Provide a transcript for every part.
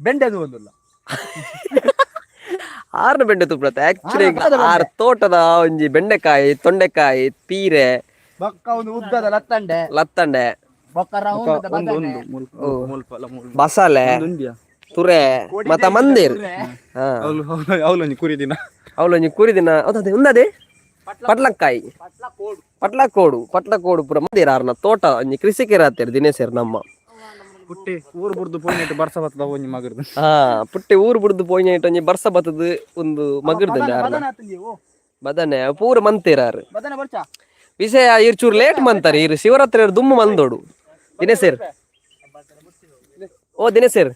ಬೆಂಡೆ ಅದು ಒಂದುಲ್ಲ. ಆರ್ನ ಬೆಂಡೆ ತುಪ್ಪಳತ್ತೆ ಆಕ್ಚುಲಿ. ಆರ್ನ ತೋಟದ. ಆರ್ ತೋಟದ ಒಂಜಿ ಬೆಂಡೆಕಾಯಿ, ತೊಂಡೆಕಾಯಿ, ಪೀರೆ. ಬೊಕ್ಕ ಒಂದು ಉದ್ದದ ಲತ್ತಂಡೆ. ಲತ್ತಂಡೆ. ಬೊಕ್ಕ ರೌಂಡ್ ಒಂದು ಒಂದು ಮುಲ್ಪ ಅಲ್ಲ ಮುಲ್ಪ. ಬಸಲೆ, ತುರೆ ಮತ್ತ ಮಂದಿರ್. ಹಾ. ಅವಳು ಅವಳು ಒಂಜಿ ಕುರಿ ದಿನ. ಅವಳು ಒಂಜಿ ಕುರಿದಿನ ಅದೇ ಉಂದದೆ ಪಟ್ಲಕ್ಕಾಯಿ, ಪಟ್ಲ ಕೋಡು, ಪಟ್ಲ ಕೋಡು ಪೂರ ಮಂದಿರ. ಆರ್ನ ತೋಟ ಒಂಜಿ ಕೃಷಿಕರಾತೇರ್ ದಿನೇಶರ್ ನಮ್ಮ. ಪುಟ್ಟಿ ಊರು ಬುಡ್ದು ಪೋಯಿನೆಟ್ ಬರ್ಸ ಬತ್ತದ ಒಂಜಿ ಮಗರ್ದು. ಹಾ, ಪುಟ್ಟಿ ಊರು ಬುಡ್ದು ಪೋಯಿನೆಟ್ ಒಂಜಿ ಬರ್ಸ ಬತ್ತದು ಒಂದು ಮಗರ್ದಂಡ ಆರ್ನ. ಬದನೆ ಪೂರ ಮಂತೇರಾರು. ಬದನೆ ಬರ್ಚಾ. ವಿಷಯ ಇರ್ ಚೂರು ಲೇಟ್ ಮಂತಾರೆ ಇರು. ಶಿವರಾತ್ರಿ ದುಮ್ಮು ಮಂದೋಡು ದಿನೇಶರ್. ಓ ದಿನೇಶರ್,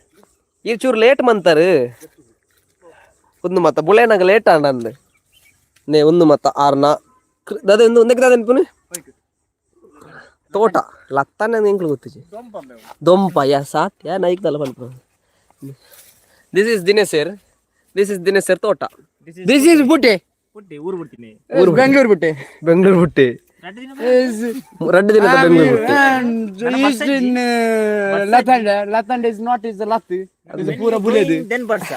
ಇರ್ ಚೂರು ಲೇಟ್ ಮಂತಾರು. ಒಂದು ಮತ್ತ ಬುಳೆನಾಗ ಲೇಟ್ ಆಂಡ್ ನೇ ಒಂದು ಮತ್ತ ಆರ್ನ ದಾದ ಒಂದು ಒಂದಕ್ಕೆ ದಾದ ಅನ್ಪುನು ತೋಟ ಲತ್ತಾನೆ ಎಂಕ್ಲು ಗೊತ್ತಿಜಿ. ದೊಂಪ ಯಾ ಸಾತ್ ಯಾ ನೈಕ್ ದಲ್ಲ ಪನ್ಪು. This is ದಿನೇಶರ್, this is ದಿನೇಶರ್ ತೋಟ. This is ಬುಟ್ಟೆ. ಪುಟ್ಟಿ ಊರು ಬಿಡ್ತೀನಿ. ಬೆಂಗಳೂರು ಬುಟ್ಟೆ. ಬೆಂಗಳೂರು ಬುಟ್ಟಿ, ರಡ್ಡು ದಿನದ ಬೆಂಗಳೂರು ಬುಟ್ಟಿ. Is in ಲತಂಡೆ. ಲತಂಡೆ is not is ಲತ್, is ಪೂರ ಬುಲೆದು. Then ಬರ್ಸ.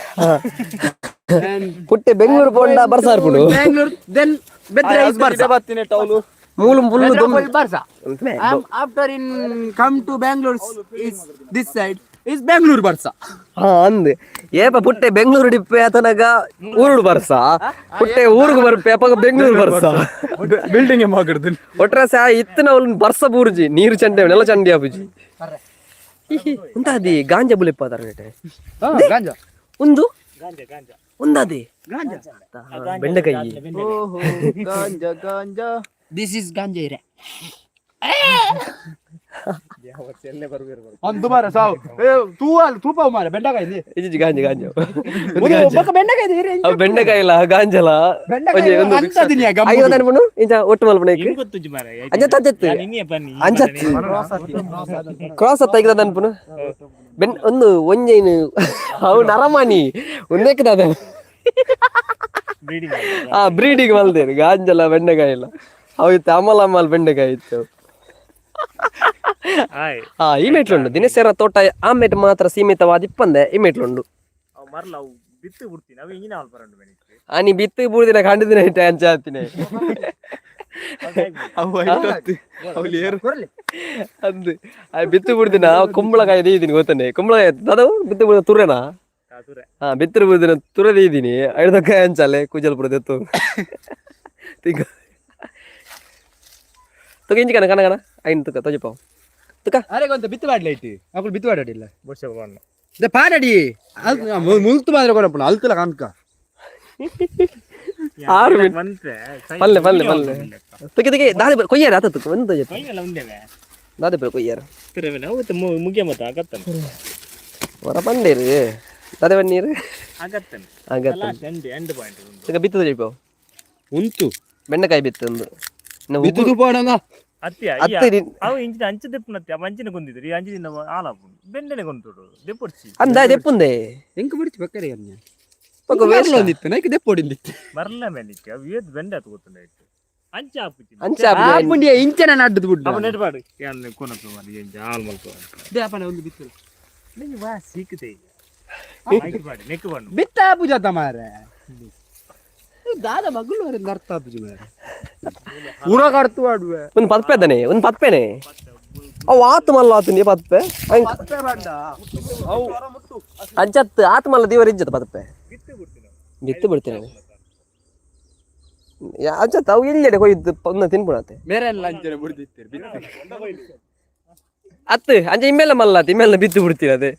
ಪುಟ್ಟೆ Bengaluru ಪೋಂಡ ಬರ್ಸಾರ್ಪುಡು. Bengaluru then Bedra is ಬರ್ಸ. ಬತ್ತಿನ ಟೌಲು. ಮೂಲು ಫುಲ್ ದೊಂಬ. ಬರ್ಸ. After in come to Bangalore is this side is Bangalore ಬರ್ಸ. ಹಾ ಅಂದ್ ಏಪ ಪುಟ್ಟೆ ಬೆಂಗಳೂರು ಡಿಪ್ಪೆ ಆತನಗ ಊರುಡು ಬರ್ಸ. ಪುಟ್ಟೆ ಊರುಗು ಬರ್ಪೆ ಅಪಗ ಬೆಂಗಳೂರು ಬರ್ಸ. ಬಿಲ್ಡಿಂಗ್ ಮಗರ್ದು. ಒಟ್ರ ಸಾ ಇತ್ತಿನ ಅವ್ಲು ಬರ್ಸ ಬೂರ್ಜಿ, ನೀರು ಚಂಡೆ ನೆಲ ಚಂಡಿ ಆಪುಜಿ. ಉಂತಾದಿ ಗಾಂಜಾ ಬುಲೆಪ್ಪ ತರ. ಗಾಂಜಾ. ಒಂದು ಗಾಂಜಾ ಗಾಂಜಾ. ಒಂದಾದಿ ಗಾಂಜಾ. ಬೆಂಡೆಕಾಯಿ. ಓಹೋ, ಗಾಂಜಾ ಗಾಂಜಾ. This is ಗಾಂಜಾ ಇರೆ. ಒಂದು ಮಾರ ಸಾವು ತೂ ಅಲ್ಲ ತೂಪ ಮಾರ ಬೆಂಡೆಕಾಯಿ. ಇಜ್ಜಿ, ಗಾಂಜಾ ಗಾಂಜಾ. ಬೊಕ್ಕ ಬೆಂಡೆಕಾಯಿ ಇರೆ. ಅವು ಬೆಂಡೆಕಾಯಿ ಇಲ್ಲ, ಗಾಂಜಲ. ಬೆಂಡೆಕಾಯಿ ಅಂತದಿನಿಯ ಗಮ್ಮು. ಅಯ್ಯೋ ಅನ್ಪುನು ಇಂಚ ಒಟ್ಟು ಮಲ್ಪುನ. ನಿಮ್ಗೆ ಗೊತ್ತುಜ್ಜಿ ಮಾರ್ರೆ. ಅಂಜತ್ ಅಂಜತ್. ನಾನು ಇನ್ನೇ ಬನ್ನಿ. ಅಂಜತ್ ಕ್ರಾಸ್ ಅತ್ತ ಈಗ ಅನ್ಪುನು ಬೆನ್ ಒಂದು ಒಂಜೈನು ಅವು ನರಮಾನಿ ಒಂದೇಕದ. ಬ್ರೀಡಿಂಗ್. ಆ ಬ್ರೀಡಿಂಗ್ ಮಲ್ದೇರು ಗಾಂಜಲ ಬೆಂಡೆಕಾಯಿ ಇಲ್ಲ. ಅವು ಇತ್ತು ಅಮಲ ಅಮಲ್ ಬೆಂಡೆಕಾಯಿ ಇತ್ತು. ಆಯ್. ಆ ಈ ಮೆಟ್ಲುಂಡು ದಿನೇಶರ ತೋಟ. ಆ ಮೆಟ್ ಮಾತ್ರ ಸೀಮಿತವಾದ ಇಪ್ಪಂದೆ ಈ ಮೆಟ್ಲುಂಡು. ಅವು ಮರ್ಲ ಅವು ಬಿತ್ತು ಬಿಡ್ತೀನಿ, ಅವು ಇಂಜಿನ ಹಾಲ್ ಬರಂಡು ಬೆಳಿಗ್ಗೆ. ಆ ನೀ ಬಿತ್ತು ಬೂರ್ದಿನ ಕಂಡಿದಿನ ಇಟ್ಟೆ ಅಂಚ ಆತಿನಿ. ಅವು ಐಟತ್ತು ಅವ್ಲು ಏರು. ಅಂದು ಆ ಬಿತ್ತು ಬಿಡ್ದಿನ ಕುಂಬಳಕಾಯಿ ದೀದಿನಿ ಗೊತ್ತನೆ? ಕುಂಬಳಕಾಯಿ ಅದವು ಬಿತ್ತು ಬಿಡ್ದ ತುರೆನಾ? ತುರೆ. ಹಾ, ಬಿತ್ತಿರ ಬಿಡ್ದಿನ ತುರೆ ದೀದಿನಿ. ಐದಕ್ಕಾಯಿ ಅಂಚಾಲೆ ಕುಜಲ್ ಪುರ ದೆತ್ತು ತಿಂಗ ತುಕ ಇಂಚಿ ಕಣ ಕಣ ಕಣ ಐನ್ ತುಕ ತೊಜಪಾವ್ ತುಕ. ಅರೆ ಗೊಂತ ಬಿತ್ತು ಬಾಡ್ಲ ಇಟ್ಟು ಅಕುಲು ಬಿತ್ತು ಬಾಡಿಲ್ಲ. ವರ್ಷ ಬಣ್ಣ. ದೆ ಪಾಡಡಿ ಮುಲ್ತು ಮಾತ್ರ ಕೊರಪುಣ ಅಲ್ತಲ ಕನಕ. ಆರು ಮಿನಿಟ್. ಬಂತೆ. ಪಲ್ಲೆ ಪಲ್ಲೆ ಪಲ್ಲೆ ತುಕೆ ತುಕೆ ದಾದಿ ಕೊಯ್ಯಾರ ಆತ ತುಕ ಒಂದು ತೊಜಪ್ಪ. ಕೊಯ್ಯಲ್ಲ ಉಂದೇವೆ. ದಾದಿ ಪರ ಕೊಯ್ಯಾರ. ತಿರುವೆನ ಅವತ್ತು ಮುಗಿಯ ಮತ್ತೆ ಆಗತ್ತನ. ಹೊರ ಬಂಡೇರು ದಾದೆ ಬನ್ನೀರು. ಆಗತ್ತನ. ಆಗತ್ತ. ಲಾಸ್ಟ್ ಎಂಡ್ ಎಂಡ್ ಪಾಯಿಂಟ್ ಉಂಟು. ತುಕ ಬಿತ್ತು ತೊಜಪಾವ್. ಉಂತು. ಬೆಂಡೆಕಾಯಿ ಬಿತ್ತು ಒಂದು ಇನ್ನು ಬಿತ್ತು ಉಗುರು- ಪಾಡಂಗ. ಅತ್ತಿ. ಅತ್ತಿ. ಅವು ಇಂಚಿನ ಅಂಚು ದೆಪ್ಪುನತ್ತಿ ಅವ ಅಂಚಿನ ಕೊಂದಿದ್ರು ಈ ಅಂಚು ದಿನ ಆಲಾಪುಂಡು ಬೆಂಡೆನೆ ಕೊಂತುಡು ದೆಪ್ಪೊಡ್ಚಿ. ಅಂದ ದೆಪ್ಪುಂದೆ. ಎಂಕ್ ಬಿಡ್ಚಿ ಬಕ್ಕರೆ ಅನ್ಯ. ಬೊಕ್ಕ waste ಆ? ಒಂದಿತ್ತು ನೈಕ್ ದೆಪ್ಪೊಡಿಂದಿತ್ತು. ಮರ್ಲ ಮೇಲಿಕ್ಕೆ ಅವು ಏತ್ ಬೆಂಡೆ ಆತು ಗೊತ್ತುಂಡ ಇಟ್ಟು ಅಂಚೆ ಆಪುಜಿ. ಅಂಚೆ ಆಪುಜಿ. ಆಪುಂಡಿಯ ಇಂಚನ ನಡ್ದು ಬುಡ್ಡು. ಅವ ನೆಟ್ಪಾಡು ಯಾನ್ ಕೊನಪ್ಪು ಮಾರಿ ಎಂಚ ಹಾಲ್ ಮಲ್ಪು. They ಅಪನ ಒಂದು ಬಿತ್ತು. ನಿಂಗೆ ವಾ ಸಿಕ್ಕುತ್ತೆ ಈಗ ಆಯ್ತು ಪಾಡಿ ನೆಕ್ ಬಣ್ಣು. ಬಿತ್ತ ಆಪುಜ ಮಾರೆ ದಾದ ಮಗಳು ಅರ್ಥ ಆಪುಜಿ ಮಾರೆ ಪೂರ ಕಡ್ತು ಆಡುವೆ. ಒಂದು ಪತ್ಪೆ ಅದಾನೆ, ಒಂದು ಪತ್ಪೆನೆ ಅವು ಆತು ಮಲ್ಲ ಆತು ನೀ ಪತ್ಪೆ. ಅಂಚತ್ತು ಆತು ಮಲ್ಲ ದೇವರ ಇಜ್ಜದ ಪತ್ಪೆ. ಬಿತ್ತು ಬಿಡ್ತೀನಿ ಅಂಚತ್ತು ಅವು ಎಲ್ಲೆಡೆ ಕೊಯ್ದು ಒಂದು ತಿನ್ಪುಣತೆ. ಬೇರೆ ಎಲ್ಲ ಅಂಚನೆ ಬಿಡ್ದಿತ್ತೀರಿ ಬಿತ್ತು. ಅತ್ತು ಅಂಚೆ ಇಮ್ಮೆಲ್ಲ ಮಲ್ಲ ಆತು ಇಮ್ಮೆಲ್ಲ ಬಿತ್ತು ಬಿಡ್ತೀನಿ ಅದೇ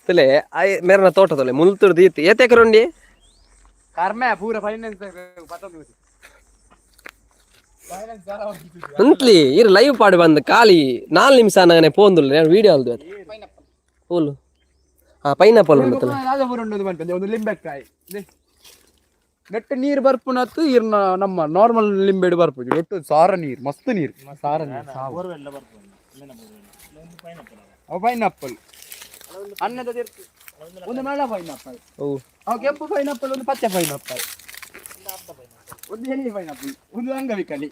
ತುಲೆ ಆಯ್ ಮೇರನ ತೋಟ ತೊಲೆ ಮುಲ್ತುರ್ದು ಇತ್ತು ಏತ್ ಎಕರೆ ಉಂಡಿ? ಕರ್ಮೆ ಪೂರ ಫೈನಾನ್ಸ್ ಪತ್ತೊಂದು. ಉಂತ್ಲಿ ಇರು, ಲೈವ್ ಪಾಡು ಬಂದು ಖಾಲಿ 4 ನಿಮಿಷ ನಾನೇ ಪೋಂದುಲ್ಲ ನಾನು ವೀಡಿಯೋ ಅಲ್ದು ಪೋಲು. ಹಾ, ಪೈನಾಪಲ್ ಉಂಡು ತುಲೆ. ರಾಜಪುರ ಉಂಡು ಪನ್ಪೆ ಒಂದು ಲಿಂಬೆಕಾಯಿ ನೆಟ್ಟ ನೀರು ಬರ್ಪುನತ್ತು ಇರ್ನ ನಮ್ಮ ನಾರ್ಮಲ್ ಲಿಂಬೆಡು ಬರ್ಪುಜಿ. ಒಟ್ಟು ಸಾರ ನೀರು, ಮಸ್ತ್ ನೀರು, ಸಾರ ನೀರು ಸಾವು. ಬೋರ್ವೆಲ್ಲ ಬರ್ಪುಂಡು ಮೆನ ಬೋರ್ವೆಲ್ಲ ಒಂದು ಪೈನಾಪಲ್. ಅವು ಪೈನಾಪಲ್ ಅನ್ನದ ತಿರ್ತು ಒಂದು ಮಳ ಪೈನಾಪಲ್. ಓ. ಅವು ಕೆಂಪು ಪೈನಾಪಲ್, ಒಂದು ಪಚ್ಚೆ ಪೈನಾಪಲ್. ಒಂದು ಎಲ್ಲಿ ಪೈನಾಪಲ್, ಒಂದು ಅಂಗವಿಕಲಿ.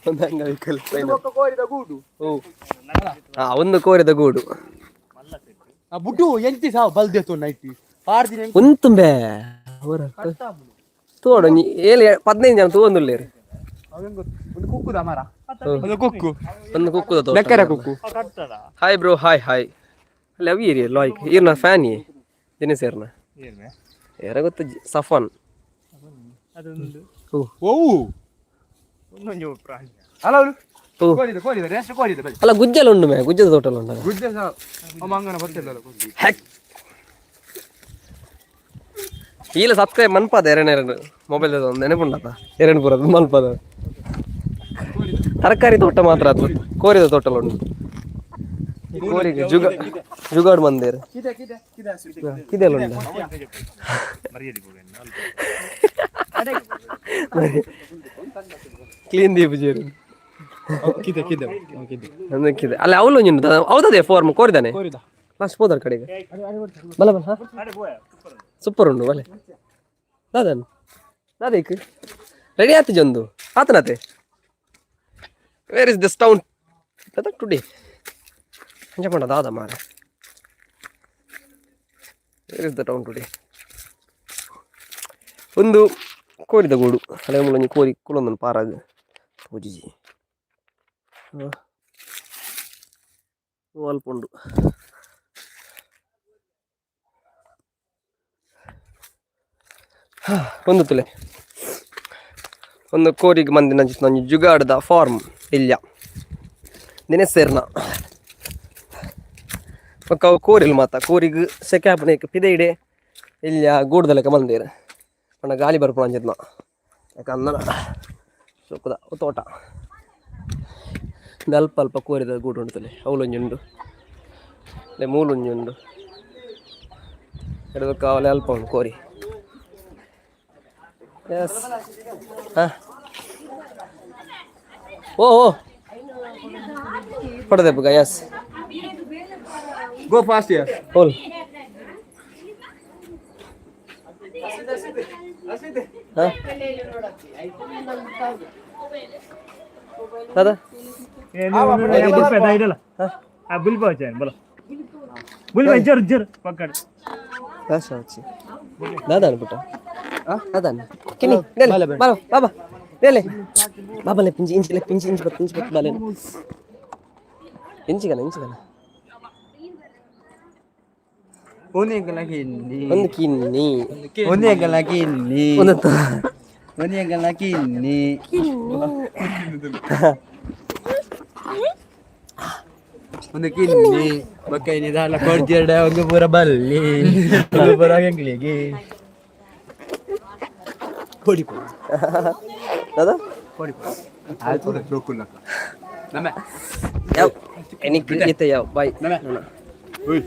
ಒಂದು ಅಂಗವಿಕಲ. ಬೊಕ್ಕ ಕೋರಿದ ಗೂಡು. ಓ ಹಾ, ಒಂದು ಕೋರಿದ ಗೂಡು. ಆ ಬುಡ್ಡು ಎಂತಿ ಸಾವು ಬಲ್ದೇತು ನೈಟಿ ಆರು ದಿನ. ಉಂತುಂಬೆ ತೋಡು ಏಳು 15 ಜನ ತೂವೊಂದುಲ್ಲೇರು. ಅವೇನ್ ಗೊತ್ತು, ಒಂದು ಕುಕ್ಕುದ ಮರ, ಒಂದು ಕುಕ್ಕು. ಒಂದು ಕುಕ್ಕುದ ತೋಟ. ನೆಕ್ಕರೆ ಕುಕ್ಕು. ಕಟ್ಟಡ. Hi bro, hi hi. ಅಲ್ಲಿ ಅವಿ ಏರಿಯ ಲಾಯ್ಕ್ ಈರ್ನ ಫ್ಯಾನ್ ದಿನೇಶ್ ಏರ್ನ. ಏನ್ಮೆ? ಯಾರ ಗೊತ್ತು, ಸಫಾನ್. ಅದೊಂದು ಓ. ಓ. ಒಂದೊಂದು ಪ್ರಾಣಿ. ಅಲ್ಲ ಅವ್ರು ಓ. ಕೋರಿದ ಕೋರಿದ ರೇಷ್ಮೆ ಕೋರಿದ ಬಲ್ಲಿ. ಅಲ್ಲ, ಗುಜ್ಜೆಲ್ಲ ಉಂಡು ಮೇ, ಗುಜ್ಜದ ತೋಟಲ್ಲ ಉಂಟಲ್ಲ. ಗುಡ್ಡೆ ಸಹ ಮಂಗನ ಗೊತ್ತಿಲ್ಲ ಕೋರಿ. ಹೆಕ್ ಈಲ ಸಬ್ಸ್ಕ್ರೈಬ್ ಮನ್ಪಾದ ಎರಡ್ ಎರಡು ಮೊಬೈಲ್ ಒಂದು ನೆನಪುಂಡತ, ಎರಡು ಪೂರ ಮನ್ಪಾದ. ತರಕಾರಿ ತೋಟ ಮಾತ್ರ ಅದು ಕೋರಿದ ತೋಟಲ್ಲ ಉಂಟು. ಕೋರಿಗೆ ಜುಗ ಜುಗಾಡ್ ಮಂದಿರ್. ಕಿದೆ ಕಿದೆ ಕಿದೆ. ಕಿದೆಲ್ಲ ಉಂಟು. ಮರ್ಯಾದೆ ಹೋಗಿ. ಕ್ಲೀನ್ ದೀಪ ಜೇರು. ಕಿದೆ ಕಿದೆ ಕಿದೆ. ಅದಕ್ಕಿದೆ ಅಲ್ಲ, ಅವಳು ಒಂಜಿ ಹೌದದೇ ಫಾರ್ಮ್ ಕೋರಿದಾನೆ. ಕೋರಿದ. ಲಾಸ್ಟ್ ಹೋದರ್ ಕಡೆಗೆ ಬಲ ಬಲ ಹಾ. ಸೂಪರ್ ಉಂಡು ಬಲೆ. ದಾದನ್ ದಾದೇಕ್ ರೆಡಿ ಆತು ಜೊಂದು ಆತನತೆ. ವೇರ್ is this town ದಾದ ಟುಡೇ? ಅಂಚ ಪಂಡ ದಾದ ಮಾರೆ, where is the town today? ಒಂದು ಕೋರಿದ ಗೂಡು ಅಲೆ ಒಂಜಿ ಕೋರಿ ಕುಲೊಂದೊಂದು ಪಾರಾಗ್ ಪೂಜಿಜಿ ಅಲ್ಪ ಉಂಡು. ಒಂದು ತುಲೆ ಒಂದು ಕೋರಿಗೆ ಮಂದಿನ ಒಂಜಿ ಜುಗಾಡ್ದ ಫಾರ್ಮ್ ಇಲ್ಲ ದಿನೇಶ್ ಸೇರ್ನ. ಬೊಕ್ಕ ಅವು ಕೋರಿಲ್ ಮಾತ ಕೋರಿಗ್ ಸೆಕೆ ಆಪುನ ಪಿದೈಡೆ ಇಲ್ಲ ಗೂಡ್ದ ಲೆಕ್ಕ ಮಂದೇರ್ ಪಂಡ ಗಾಳಿ ಬರ್ಪುನ ಅಂಚಿತ್ನ ಯಾಕಂದನ ಸೊಕ್ಕುದ ಅವು ತೋಟ. ಇಂದು ಅಲ್ಪ ಅಲ್ಪ ಕೋರಿದ ಗೂಡು ಉಂಟು. ಅವಲೊಂಜಿ ಉಂಡು ಲೆ, ಮೂಲೊಂಜಿ ಉಂಡು ಎಡದ ಕಾವಲೆ ಅಲ್ಪ ಉಂಡು ಕೋರಿ. ಎಸ್ ಹಾಂ ಓ ಓ ಪಡದೆ ಎಸ್. ಗೋ ಫಾಸ್ಟ್ ಯಾ. ಹೋಲ್ ಹಾ ದಾದಾ. ಆ ಬಿಲ್ ಪಾವಚಿ ಬಲ ಬುಲ್ ಬೈ ಜರ್ ಜರ್ ಪಕ್ಕಡ. ದಾಸ ದಾದಾನ ಪುಟ್ಟ ದಾದಾನ ಕಿನಿ ನೆಲೆ ಬಾಬಾ ಬಾಬಾ ನೆಲೆ ಬಾಬಾ ಲೆ ಪಿಂಚಿ ಇಂಚಿ ಲೆ ಪಿಂಚಿ ಇಂಚಿ ಬತ್ ಇಂಚಿ ಬತ್ ಬಾಲೆ ಇಂಚಿಗನ ಇಂಚಿಗನ. ಒಂದೆಂಗಲ ಕಿನ್ನಿ. ಒಂದು ಕಿನ್ನಿ. ಒಂದೆಂಗಲ ಕಿನ್ನಿ. ಒಂದು ಒಂದೆಂಗಲ ಕಿನ್ನಿ. ಒಂದು ಕಿನ್ನಿ ಬೊಕ್ಕ ನಿಧಾನ ಕೊಡ್ತಿರಡ. ಒಂದು ಪೂರ ಬಲ್ಲಿ, ಒಂದು ಪೂರ ಎಂಗ್ಲಿಗೆ ಕೊಡಿ. ದಾದಾ. ಆಯ್ತು ನಮ್ಮ. ಯಾವ ಎನಿಕ್ ಈತ ಯಾವ ಬಾಯ್. ಉಯ್.